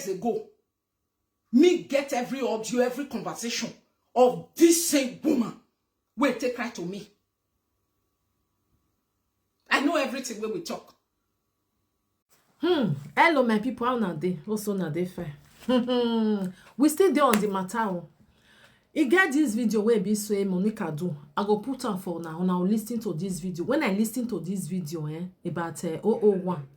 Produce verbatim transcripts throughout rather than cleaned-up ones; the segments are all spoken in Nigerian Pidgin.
years ago, me get every audio, every conversation of this same woman wey take cry to me. I know everything wey we talk. Hmm. Hello, my people. How una dey? Also, una dey fine. We still dey on the matter. Oh. E get this video wey be say Monica do. I go put am for una. Una listen to this video. When I listen to this video, eh, about uh, oh oh one.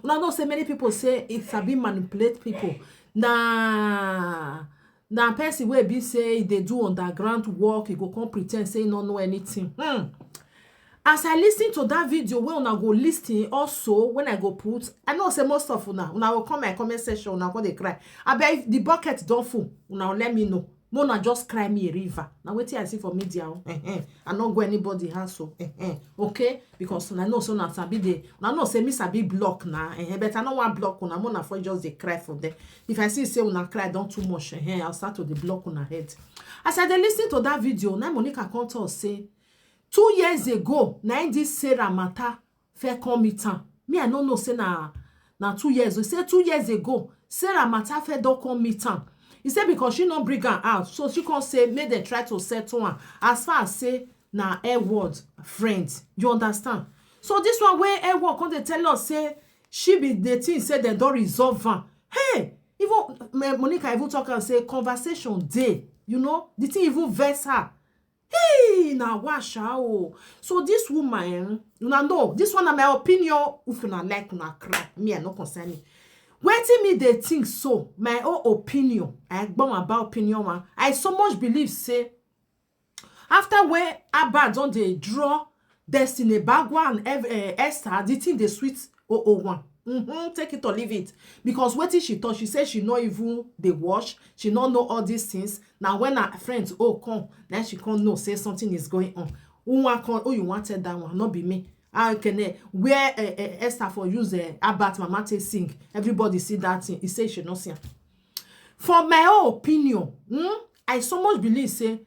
Una know say many people say it sabi manipulate people. Na na person wey be say e dey do underground work, e go come pretend say e no know anything. Hmm. As I listen to that video, when una go listen also, when I go put, I know say most of una, una will come my comment section, una go dey cry. I beg the bucket don't full, una let me know. Mona just cry me a river. Now wait till I see for media. Oh. Eh, eh. I not go anybody house. Oh. Eh, eh. Okay? Because I know so na sabi dey. I know say me sabi block na. Eh, eh. But I no want block una. Mona for just dey cry for them. If I see say una cry don't too much, eh, eh, I'll start to the block una head. As I dey listen to that video, now Monica come tell say two years ago, na im this Sarah matter fair come meet am. Me, I no know say na na two years. He say two years ago, Sarah matter fair don come meet am. He say because she no bring am out, so she come say make dem try to settle am. As far as say na Edward friend, you understand? So this one wey Edward come dey tell us say she be the thing say dem don resolve am. Hey, even Monica even talk am say conversation dey, you know, the thing even vex her. Hey, na washa o. So this woman, eh, una know, this one na my opinion. If una like, una cry. Me, I no concern me. Wetin me dey think so, my own opinion. I gbon about opinion one. I so much believe say after when Abba don dey draw Destiny, Bagua and Ev- eh, Esther, the thing dey sweet oh oh one. Mm-hmm, take it or leave it. Because wetin she talk, she say she no even dey wash, she no know all these things. Na when her friends oh come, then she come know say something is going on. Who wan come? Who you wan tell that one? No be me. How can eh, where eh, eh, Esther for use eh, Albert mama take sing? Everybody see that thing. He say she no see am. For my own opinion, hmm, I so much believe say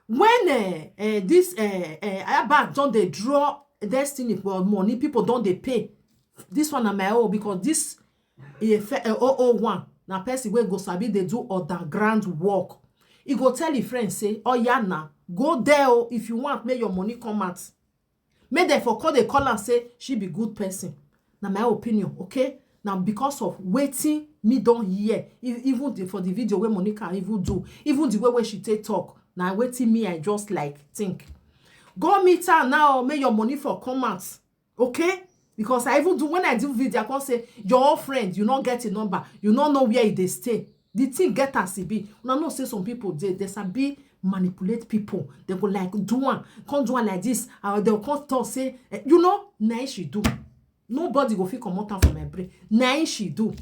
when eh, eh, this eh, eh, Albert don dey draw Destiny for money, people don dey pay. This one na my own because this eh, fe- eh, oh oh one na person wey go sabi dey do underground work. E go tell him friend say, "Oh yeah, na go there oh, if you want make your money come out." Make dem for call dey call am say she be good person. Na my opinion, okay? Na because of wetin me don hear, e- even the, for the video wey Monica even do, even the way wey she take talk, na wetin me I just like think. Go meet her now, make your money for come out, okay? Because I even do when I do video, I come say your own friend, you no get a number, you no know where e dey stay. The thing get as e be. Una know say some people dey, they sabi manipulate people. They go like do one, come do one like this, or they come talk say, eh, you know, na im she do. Nobody go fit comot am for my brain. Na im she do.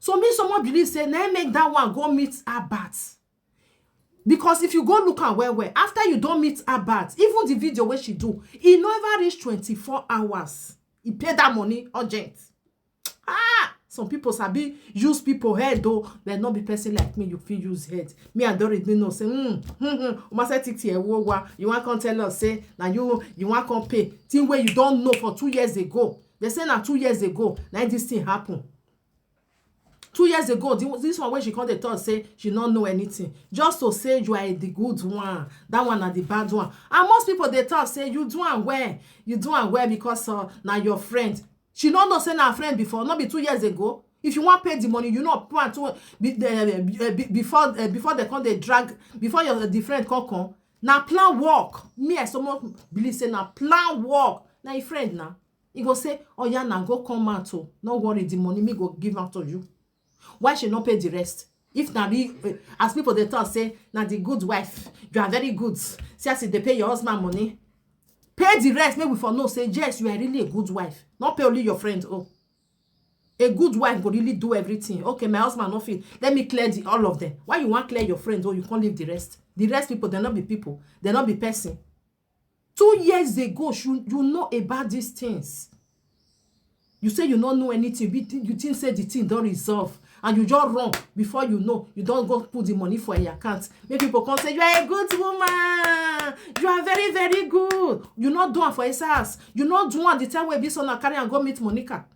So me, someone believe say na im make that one go meet Albert. Because if you go look am well well, after you don meet Albert, even the video wey she do, e no ever reach twenty-four hours. E pay that money urgent. Ah, some people sabi use people head though, but not be person like me you fit use head. Me, I don't really know say hmm hmm hmm. Umase titi ewo wa, you wan come tell us say na you you wan come pay thing wey you don know for two years ago. They say na two years ago na this thing happen. Two years ago, the- this one wey she come dey talk say she no know anything, just to say you are the good one, that one na the bad one. And most people dey talk say you do am well, you do am well because uh, na your friend. She no know say na her friend before, no be two years ago. If you wan pay the money, you no plan to be, uh, be, uh, be, before uh, before they come dey drag, before your the friend come come. Na plan work. Me, I so much believe say na plan work. Na your friend na. He go say, "Oh yeah, na go come out o. No worry, the money me go give am to you." Why she no pay the rest? If na the uh, as people dey talk say na the good wife, you are very good. See as you dey pay your husband money. Pay the rest, make we for know say yes, you are really a good wife. Not pay only your friend. Oh, a good wife go really do everything. Okay, my husband no fit. Let me clear the all of them. Why you wan clear your friend? Oh, you can't leave the rest. The rest people, they not be people. They not be person. Two years ago, you, you know about these things. You say you don't know anything. You think, you think say the thing don't resolve. And you just run before you know. You don't go put the money for your account. Make people come say, "You are a good woman. You are very, very good." You not do am for his house. You not do am the time wey be so na carry and go meet Monica.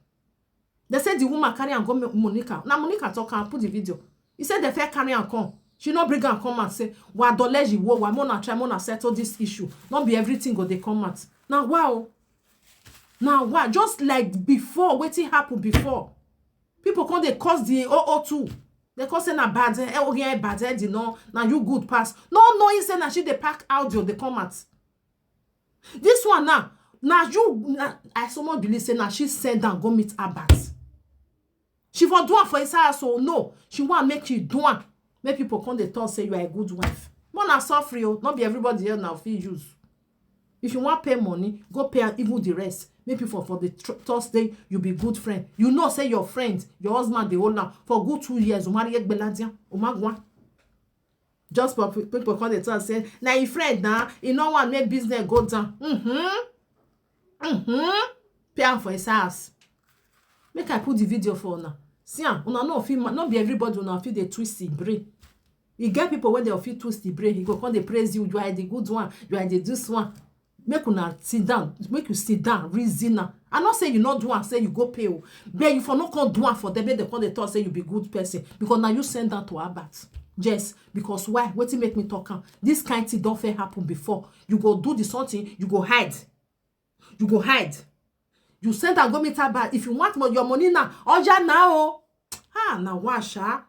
They say the woman carry am go Mo-, Monica. Now Monica talk and put the video. He said they fair carry am come. She no bring am come and say, "Wa doleji wo, wa mona try mona settle this issue." Not be everything go dey come out. Now wow. Now wow. Just like before, wetin happen before. People come dey cause the O O two. They come say na bad, eh, oh yeah, bad, eh, you know, now you good pass. No, no, he said na she dey pack audio, they come out. This one now, now you, now, I so much believe say now she send am go meet Albert. She for do am for inside house, so no, she want make you do am. Make people come dey talk say you are a good wife. Mona suffer o, not be everybody here now fit use. If you want pay money, go pay am even the rest. Make people for the tr-, Thursday, you be good friend. You know say your friend, your husband dey hold am for good two years. O marry Egbeladia, o ma gwan. Just for pe-, people come dey talk say, "Na your friend na, e no want make business go down." Mm-hmm. Mm-hmm. Pay am for his house. Make I put the video for una. See am, una no fit ma-, no be everybody una fit dey twist the brain. E get people wey dey fit twist the brain. He go come dey praise you. "You are the good one. You are the this one." Make una sit down. Make you sit down, reason am. I no say you no do am, say you go pay o. But you for no come do am for them, make they come dey talk say you be good person. Because now you send am to Albert. Yes, because why? Wetin make me talk am? This kind thing don fair happen before. You go do the something, you go hide. You go hide. You send am go meet Albert. If you want mo-, your money now, oja now o. Ah, na wa sha.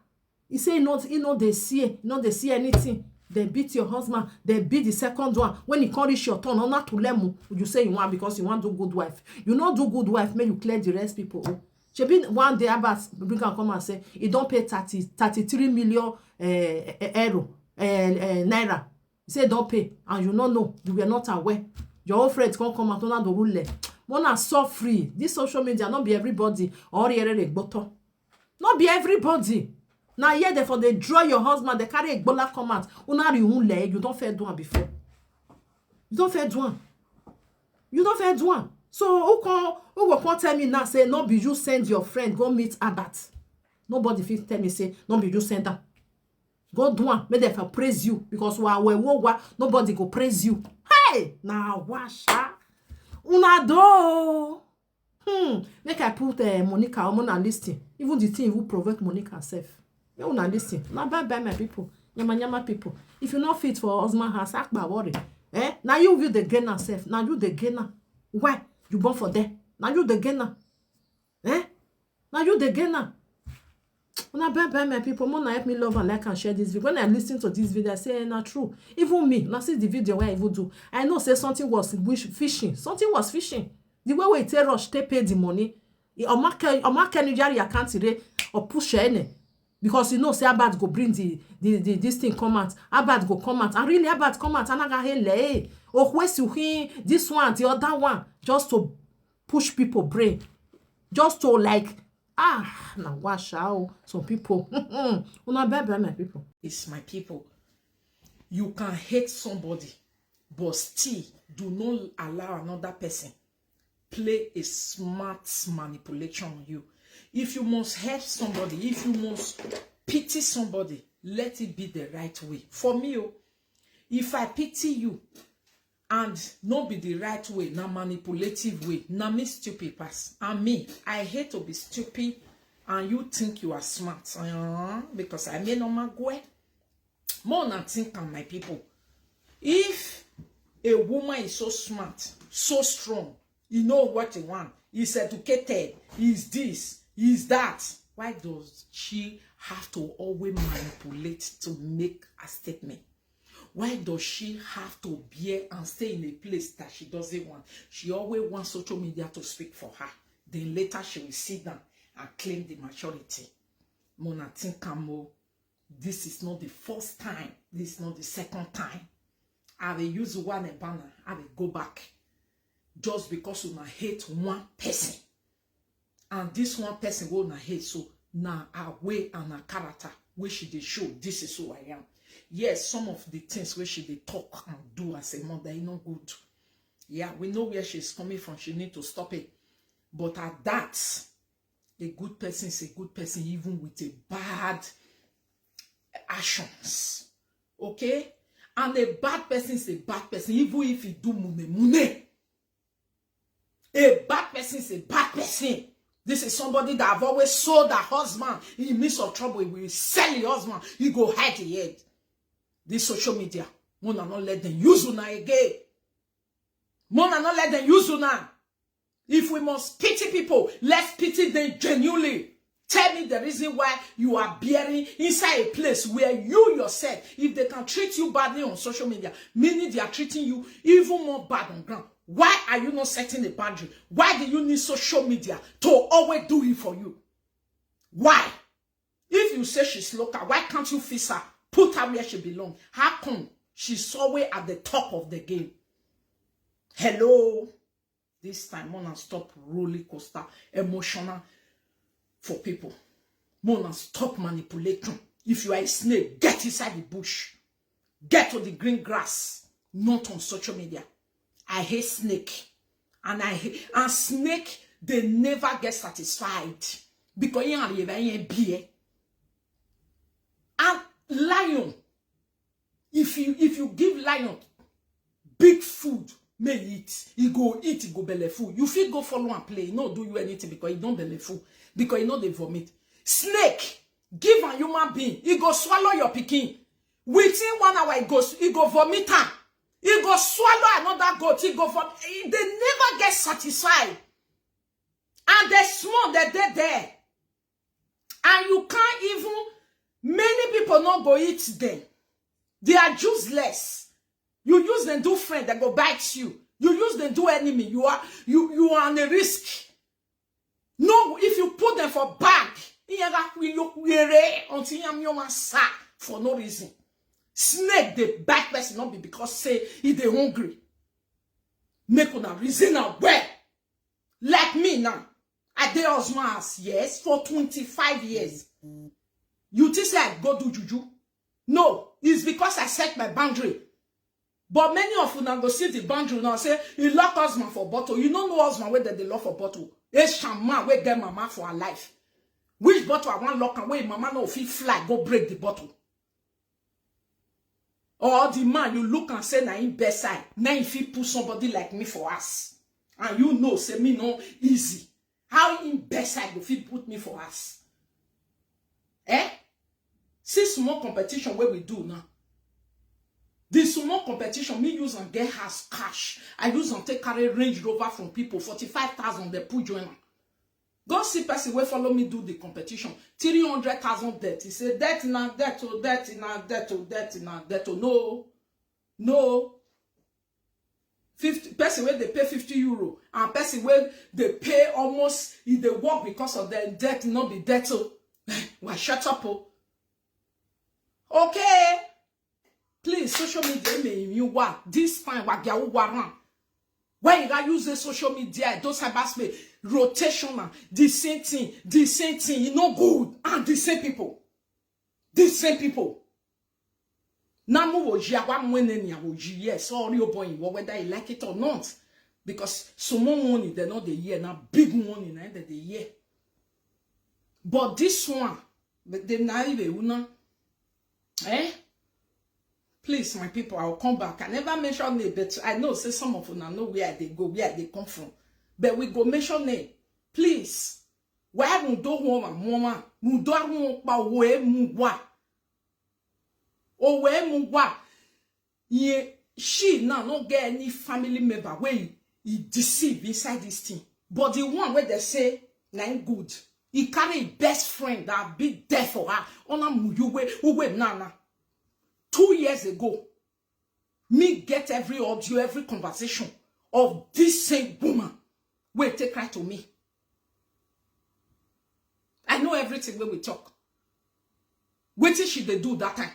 He say he no, he no dey see, he no dey see anything. They beat your husband, they beat the second one. When he come reach your turn, una to lemu, you say you want because you want do good wife. You no do good wife, make you clear the rest people o. Shebi one day Albert bring am come and say he don pay thirty, thirty-three million, eh, eh, euro, eh, eh, naira. He say don pay and you no know, you were not aware. Your own friends come come out, una do rule. Mona suffer. This social media, not be everybody. Ori ere re gboto. Not be everybody. Now here they for they draw your husband, they carry a gbola come out. Una ri unle, you don't fair do am before. You don't fair do am. You don't fair do am. So who can, who go come tell me now say no be you send your friend go meet Albert? Nobody fit tell me say no be you send am. Go do am, make dem for praise you because wa we wo wa, nobody go praise you. Hey, na wa sha. Una do. Hmm. Make I put, eh, Monica or una listen. Even the thing who provoke Monica herself. Make una listen. Na bye bye, my people. Nyama nyama people. If you no fit for husband house, akpa worry. Eh? Now you will the gain herself. Now you the gainer. Why? You born for there. Now you the gainer. Eh? Now you the gainer. Una bye bye, my people. Mona help me love and like and share this video. When I listen to this video, I say, "Eh, na true." Even me, now see the video where I even do. I know say something was wish-, fishing. Something was fishing. The way we take rush, take pay the money. Omake, omake ni jari account re or push any. Because you know say Albert go bring the, the, the, this thing come out. Albert go come out. And really Albert come out. Anaga hele. Okwe suhin, this one, the other one. Just to push people brain. Just to like, ah, na wa sha o. Some people. Una bye bye, my people. It's my people. You can hate somebody, but still do not allow another person play a smart manipulation on you. If you must help somebody, if you must pity somebody, let it be the right way. For me, oh, if I pity you and not be the right way, na manipulative way, na me stupid pass. And me, I hate to be stupid and you think you are smart. Uh, because I may not magwe. More than think am, my people. If a woman is so smart, so strong, he know what he want, he's educated, he's this, he's that, why does she have to always manipulate to make a statement? Why does she have to bear and stay in a place that she doesn't want? She always wants social media to speak for her. Then later she will sit down and claim the majority. Mona think am o. This is not the first time. This is not the second time. I will use one banner. I will go back. Just because una hate one person. And this one person wey una hate so, na her way and her character wey she dey show. This is who I am. Yes, some of the things wey she dey talk and do as a mother, e no good. Yeah, we know where she's coming from. She need to stop it. But at that, a good person is a good person, even with a bad actions. Okay? And a bad person is a bad person, even if he do mune mune. A bad person is a bad person. This is somebody that have always sold her husband in midst of trouble. He will sell his husband. He go hide the head. This social media, Mona, not let them use una again. Mona, not let them use una. If we must pity people, let's pity them genuinely. Tell me the reason why you are bearing inside a place where you yourself, if they can treat you badly on social media, meaning they are treating you even more bad on ground. Why are you not setting a boundary? Why do you need social media to always do it for you? Why? If you say she's local, why can't you fix her? Put her where she belongs. How come she's always at the top of the game? Hello? This time, Mona, stop roller coaster, emotional for people. Mona, stop manipulation. If you are a snake, get inside the bush. Get to the green grass, not on social media. I hate snake. And I hate, and snake, they never get satisfied. Because you are a beer. And lion, if you if you give lion big food, may eat, he go eat, he go belly full. You feel go follow and play, he no do you anything because he don't belly full, because he no dey vomit. Snake, give a human being, he go swallow your pikin. Within one hour, he go he go vomit am. He go swallow another goat. He go vom. He, they never get satisfied. And the small that they there, and you can't even. Many people not go eat them. They are useless. You use them do friend, they go bite you. You use them do enemy. You are you you are on a risk. No, if you put them for bag, until yam yam sa for no reason. Snake they bite person not be because say he they hungry. Make una reason am well. Like me now, I dey husband house, yes, for twenty-five years. You think say I go do juju? No, it's because I set my boundary. But many of una go see the boundary now, say, "He lock husband for bottle." You no know husband wey dem dey lock for bottle. A shaman wey get mama for her life. Which bottle I wan lock am wey mama no fit fly go break the bottle? Or the man you look and say na him best side, na him fit put somebody like me for us. And you know say me no easy. How him best side go fit put me for us? Eh? See small competition wey we do now. The small competition, me use and get house cash. I use and take carry Range Rover from people, forty-five thousand, they put join am. Go see person wey follow me do the competition. Three hundred thousand debt. He say, "Debt na debt, oh, debt na debt, oh, debt na debt, oh." No, no. Fifty, person wey dey pay fifty euro and person wey dey pay almost, e dey work because of dem debt, no be debt, oh. Well, shut up, oh. Okay. Please, social media, may you wa this fine, wa gya wa ran. When you got use the social media, those cyberspace, rotational, the same thing, the same thing, you know good, and the same people. The same people. Now, mo wo ji, awa mo ne ni awo ji, yes, sorry, oh boy, whether you like it or not. Because some more money, they're not the year, now big money, now that the year. But this one, but they naive, you know. Eh? Please, my people, I'll come back. I never mention it, but I know say some of una know where they go, where they come from. But we go mention it. Please. Why we do one woman? We do one pa we mu wa. Oh, we mu wa. Ye, she now no get any family member wey he deceive inside this thing. But the one where they say, "Na him good." He carry his best friend that be there for her. Ona mu you we, uwe nana. Two years ago, me get every audio, every conversation of this same woman wey take cry to me. I know everything wey we talk. Wetin she dey do that time?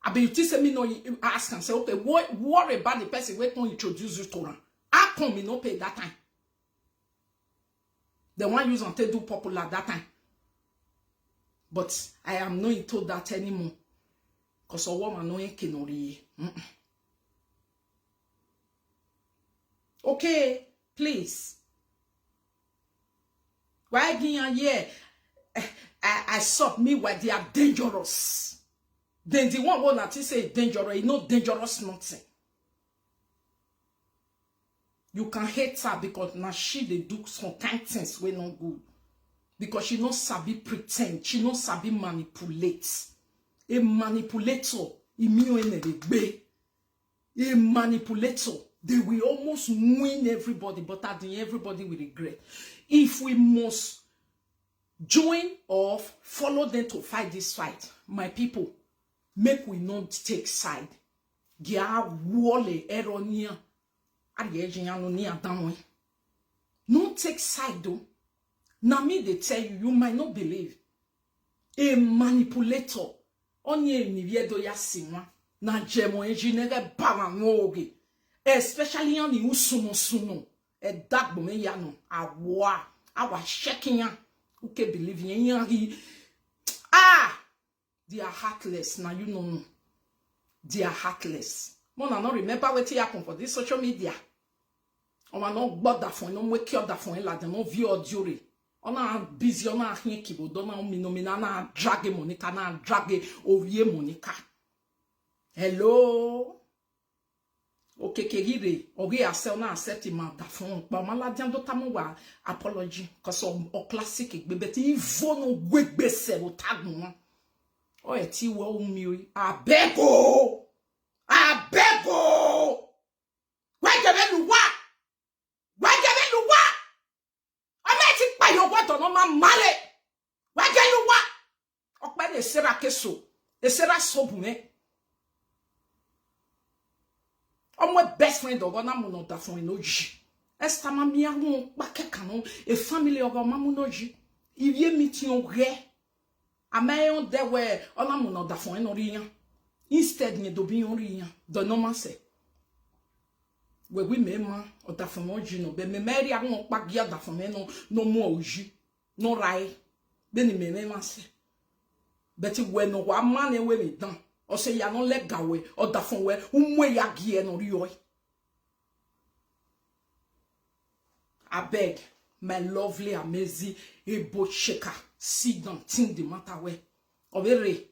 I be you think say me no ask and say, "Okay, what, what about the person wey come introduce you to am? How come me no pay that time?" They want use and take do popular that time. But I am not into that anymore. Because a woman no ain't kinori. Okay, please. Why again here? I, I stop me why they are dangerous. Then the one one that say dangerous, you know dangerous nothing. You can hate her because now she dey do some kind things wey no good. Because she no sabi pretend, she no sabi manipulate. A manipulator, imiyo ene dey gbe. A manipulator, they will almost win everybody, but at the end, everybody will regret. If we must join or follow them to fight this fight, my people, make we not take side. Gia wole eronia. Ariye jiyan no ni adanwe. No take side though. Now me they tell you, you might not believe. A manipulator. Onye ni viedo ya sinwa. Na jemo engineer baba no oge. Especially on the usuno suno. E dagbo me ya no. Awa. Awa shaking ya. Uke believe yen ya he. Ah! They are heartless. Now you know no. They are heartless. Mona no remember what happened for this social media. Oma no gbọ́ da fún ẹ, no mú kí ọ̀dà fún ẹ ládẹ, no view audio rẹ̀. Ọ̀nà busy, ọ̀nà àhín kìbò, dọ́nà omi, no mi, na, na drag Monica, na drag orí Monica. Hello? Okeke rire, orí àṣẹ, ọ̀nà accept ma da fún ẹ. Pa ọmọ aládé, dọ́tà mú wa apology, cause ọ, ọ classic gbé, but ivo no gbégbé sẹ̀, o tagun wọn. Ọ ẹ̀ tí wọ́n mú mi o, abeg o, abeg o. Wegebe luwa. Wegebe luwa. Ame ti pa yo gwodo no ma male. Wege luwa. Okpe ne esera keso. Esera sobume. Omo best friend ogo na mu no da fun ino ji. Esther ma mi awon pa keka no. E family ogo ma mu no ji. Ivie mi ti o re. Ama e on de we, ona mu no da fun ino ri yan. Instead ni do bi yon ri yan. Do no ma se. We wi me ma, ọdafọn wọn ji nọ, bẹ me me ri awọn pa gi ọdafọn me no, no mu oji, no rai, bẹ ni me me ma se. Bẹ ti we no wa ma ne we mi dan, ọsẹ ya no le ga we, ọdafọn we, umu ya gi e no ri oi. Abeg, my lovely, amazing, able shaker, sit down, think the matter well. Obere,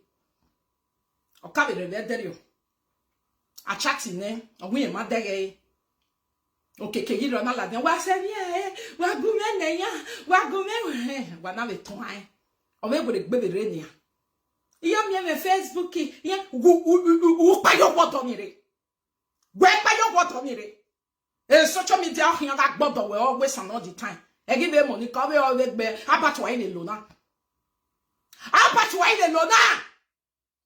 Okabere be there you. A chat in eh, a we ma dege. Okeke yi rona la den. Wa se ni eh, wa gu me ne ya, wa gu me eh, wa na le ton ai. O me gbere gbere ni ya. Iya mi me Facebook, iya, wu, wu, wu, wu, pa yo gbodo mi re. Gbe pa yo gbodo mi re. E social media hin ga gbodo we always and all the time. E give me money, ka we always be, about why they low now. About why they low now.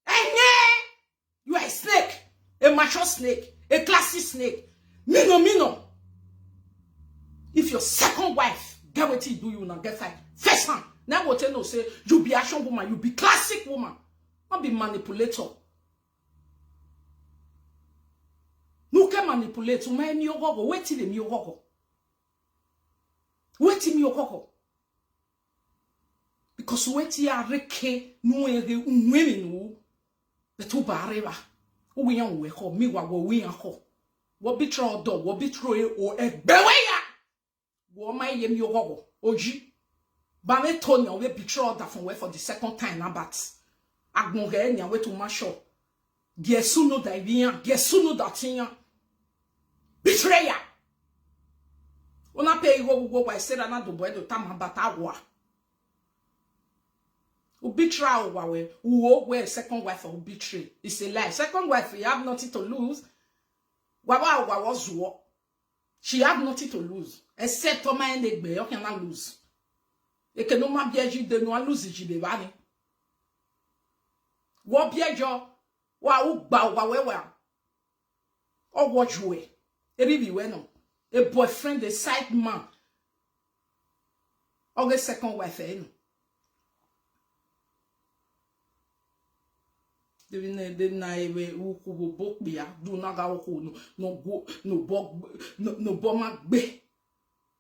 Enye, you are a snake, a mature snake, a classy snake. Mino, mino. If your second wife get wetin do you now, get fight. First time, now go tell no say you be action woman, you be classic woman, not be manipulator. No can manipulate. Uma emi ogogo, wetin le mi ogogo. Wetin mi ogogo. Because wetin areke no ere unwemi no. Betu ba areba. Uwiyan we ko, mi wa wo wiyan ko. Wo bi tro do, wo bi tro e o egbe we ya. Wo ma ye mi ogogo. Oji. Ba me to ni we betray da fun we for the second time na bat. Agbon ge ni we to ma sure. Gesu no da ibi yan, gesu no da tin yan. Betrayer. Una pe iwo wo wa se na do boy do ta ma bata wa. U betray o wa we, u o we second wife u betray. It's a lie. Second wife, you have nothing to lose. Wa wa wa wa zuo. She have nothing to lose except Oma Enegbe, you cannot lose. Eke no ma bieji de no lose ji be bani. Wo biejo, wa u gba wa we wa. O wo ju e. E bi bi we no. A boyfriend, a side man. Oge second wife e no. Debi ne de na ewe uku bo bo kpia, du na ga uku no, no go, no bo, no, no bo ma gbe.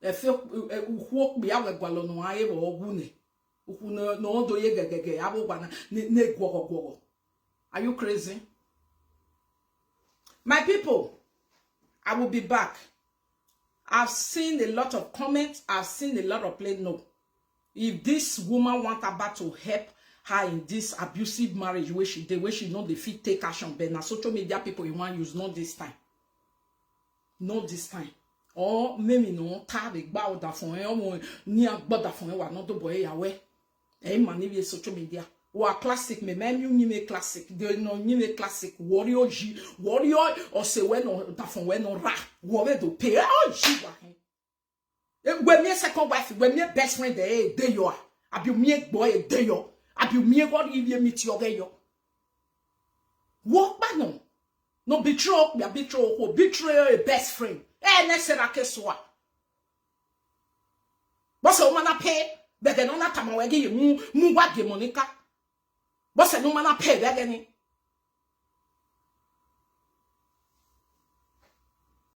E fe, e, uku okpia we gwa lo no aye bo ogu ne. Uku no, no do ye gegege, abo gwa na, ne, ne gwogo gwogo. Are you crazy? My people, I will be back. I've seen a lot of comments. I've seen a lot of play. No. If this woman want about to help her in this abusive marriage where she dey, where she no dey fit take action, but na social media people you wan use, not this time. Not this time. Or maybe no ta be gba oda fun e omo ni agboda fun e wa no do boy ya we. E ma ni bi social media. Wa classic me me mi ni me classic. De no ni me classic. Warrior ji. Warrior o se we no da fun we no ra. Wo we do pe o ji wa hen. E we mi second wife, we mi best friend e de yo. Abi mi gbo e de yo. Abi mi go ri mi ti o ge yo. Wo pa no. No betray, ya betray, ko betray a best friend. E ne se ra ke so a. Bo se o mana pe, be de no na tama we gi mu mu wa de Monica. Bo se no mana pe be de ni.